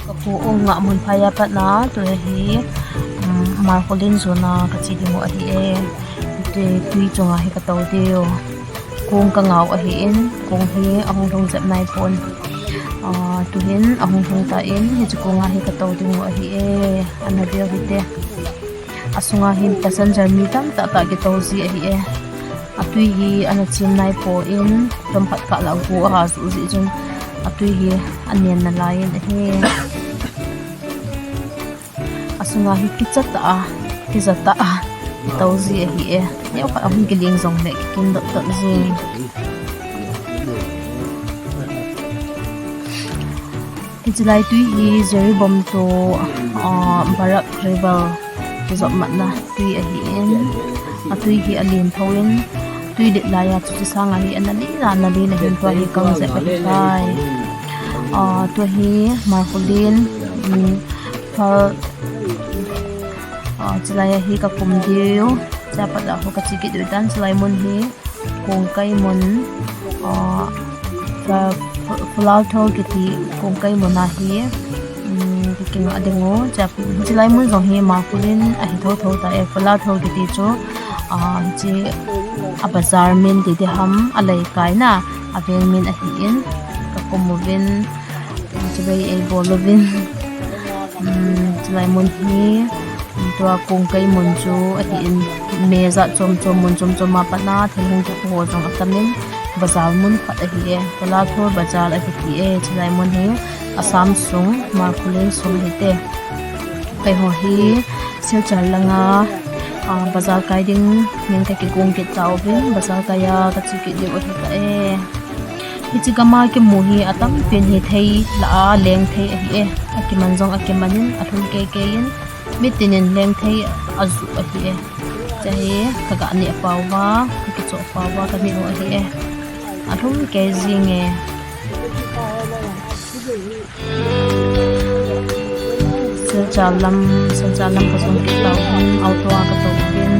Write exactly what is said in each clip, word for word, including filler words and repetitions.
Ka pu u ngah mun phai a pat na, tu hi, um, Markholin jona ka che ding u ahi e. Tui, tui chunga hi ka to diu. Kong ka ngah u ahi in, kong hi ahung lhung jep nai pon. Ah, tuhin ahung lhung ta in, hiche konga hi ka to ding u ahi e. Ana veu hite. Asunga hin passenger mi tamtah tah kito ji ahi e. Atui hi ana chem nai pon, chomkhat kah la gu a ha ju ji chun atui hi anen nalai in ahi. Asunga hi kicha tah a, kija tah a, to ji ahi e. Neokhat ahung kiling jongle kikim dot dot ji. Hiche lai tui hi Jeribom to, ah, Barak River kijop matna tui ahi in, atui hi alen tho in, tui let lai a chu, chu sanga hi ana len a, ana len a hin tua hi kang jep ahi tai. Ah, tua hi Markholin, um, phal, ah, chulai a hi ka kum diu, chua pat a ho ka che kit diu tan, chulai mun hi Kongkai mun, ah, Fa-, Fa-, Falathor kiti Kongkai mun a hi, um, ka kingah ding u, chua, chulai mun jong hi Markholin ahi tho tho ta e, Falathor kiti chu, ah, hiche a bazar min ti ding ham, a leikai na, a veng min ahi in, ka kum uvin, chibai ei bol uvin. Um, chulai mun hi, um, tua Kongkai mun chu ahi in, me jat chom chom, mun chom chom a pat na thil hung kipo ho jong atam in, bazar mun khat ahi e, Falathor Bazar ahi ti e, chulai mun hi Assam sung, Markholin sung ahi te. Keiho hi Silchar langa, ah, bazar kai ding in ka kigong kit tauvin, bazar kai a ka che kit diu ahi ta e. Hiche gam a kimu hi atam pen hi thei lah a leng thei ahi e. Akiman jong akiman in, alhum kei kei in, mitin in leng thei a ju ahi e. Chua hi ka ga neh pau va, ka kichoh pau va, ka neh u ahi e. Alhum kei jing e. Silchar lam, Silchar lam ka sung kit tauvin, auto a ka to uvin.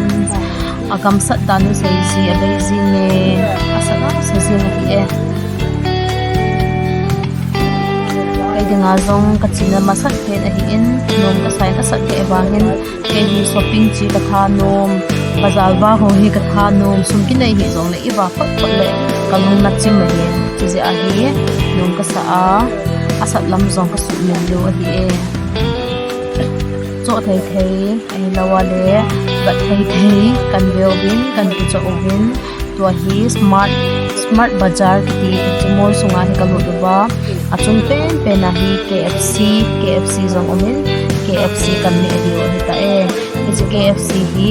Agamsat dan u sei ji, abei jing e, asat a sa jing ahi e. Kei dinga jong ka chena masat pen ahi in, nom ka sa in, asat kei vangin, kei hi shopping che ka thanom, bazar va ho hi ka thanom, sum kinei hi jongle i va phot phot le ka lung na chim ahi. Chujeh a hi nom ka sa a, asat lam jong ka sumil lou ahi e. Choh thei thei, ahilou a le vat thei thei kan ve uvin, kan kichoh uvin. Tua hi Smart, Smart Bazar kiti, hiche mall sunga hi ka lut uva. Achung pen pen a hi K F C, K F C jong um in, K F C kan neh diu ahi ta e. Hiche K F C hi,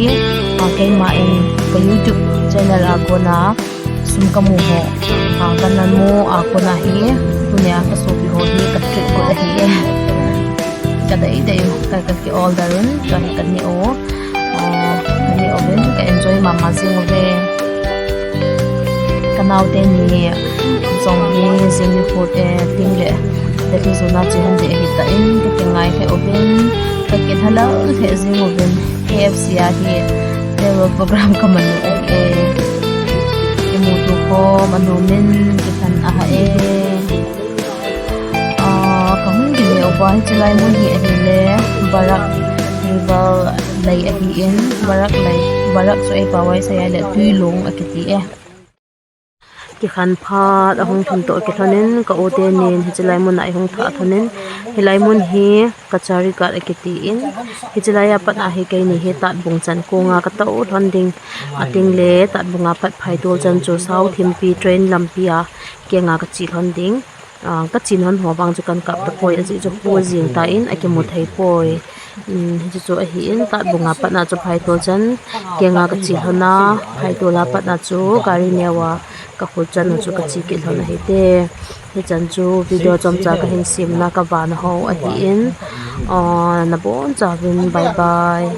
ah, keima in ka YouTube channel a kona sum ka mu ho, ah, ka na mu a kona hi, tunia ka sopi ho hi ka treat got ahi e. Ka dei dei u, ka, ka ki order un, ka, ka neh u. Ah, ka neh uvin, ka enjoy mama jing uve. Ka naote ni jong hi Zeme Food e, Ting le Delhi jona che hon ding ahi ta in, ka kingai lheh uvin, ka kilhalal lheh jing uvin, K F C a hi farewell program ka man u ahi e. Kimuto khom anom in, kikhen aha e. Ah, ka hung kile uva, hiche lai mun hi ahile Barak River lei ahi in, Barak lei, Barak chu ei pao a isei a le Tuilong akiti e. Kikhen phat ahung lhun toh kilhon in, ka u tenin hiche lai mun a eihung thah lhon in, hilai mun hi Kachari Ghat akiti in, hiche lai a pat a hi keini hi Tatbung chan konga ka tou lhon ding, ating le Tatbung a pat phaitol chan chu South Himpi train lampi a kenga ka che lhon ding. Ah, ka che lhon ho vang chu kan kap tapoi, ajeh chu khu jing ta in akimu thei poi. Um, hichu chu ahi in, Tatbung a pat na chu phaitol chan kenga ka che lhon a, phaitol a pat na chu gari neo a ka khut chan u chu ka che kit lhon ahi te. Hichan chu video chomcha ka hin sem na ka vana ho ahi in, ah, nabon chauvin bye bye.